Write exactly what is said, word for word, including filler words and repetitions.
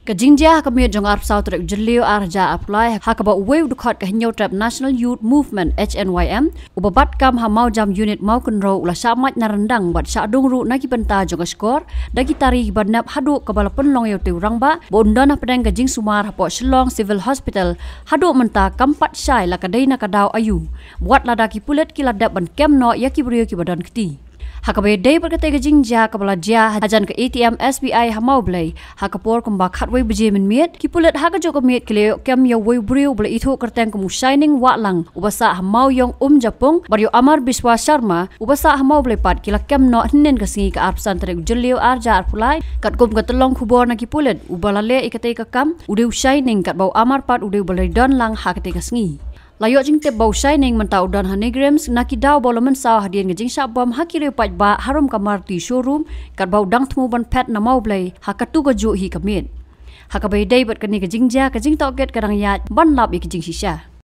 Ka jingjia ha ka miet jong arphew saw tarik u Jylliew ar hajar arphew lai, ha kaba uwei u dkhot ka Hynñiewtrep National Youth Movement, H N Y M, uba bat kam ha Mawjam Unit Mawkynrew, u la shah mait na ryndang bad shah dung ruh na ki bynta jong ka shkor da ki tari kiba nep, haduh kaba la pynlong ïa utei u rangbah ba un don hapdeng ka jingsumar hapoh Shillong Civil Hospital. Haduh mynta kam pat shai la ka dei na ka daw aïu, wat lada ki pulit ki la dep ban kem noh ïa ki briew kiba don kti. Ha kaba ïadei bad katei ka jingjia kaba la jia hajan ka A T M S B I ha Mawblei, ha ka por kumba khatwei baje mynmiet, ki pulit ha kajuh ka miet ki la ïoh kem ïa uwei u briew uba la ithuh kyrteng kum u Shining Wahlang, uba sah ha Mawiong Umjapung, bad ïa u Amar Biswa Sharma, uba sah ha Mawblei pat, ki la kem noh hynnin ka sngi, ka arphew san tarik u Jylliew ar hajar arphew lai. Katkum ka tyllong khubor na ki pulit, uba la leh ïa katei ka kam u dei u Shining, katba u Amar pat u dei uba la don lang ha katei ka sngi. La ïoh jingtip ba u Shining mynta u don ha NEIGRIHMS na ki daw ba u la mynsaw hadien ka jingshah bom ha ki riew paidbah harum ka Maruti showroom, katba u dang thmu ban phet na Mawblei ha katu kajuh hi ka miet. Ha kaba ïadei bad kane ka jingjia, ka jingtohkit ka dang ïaid ban lap ïa ka jingshisha.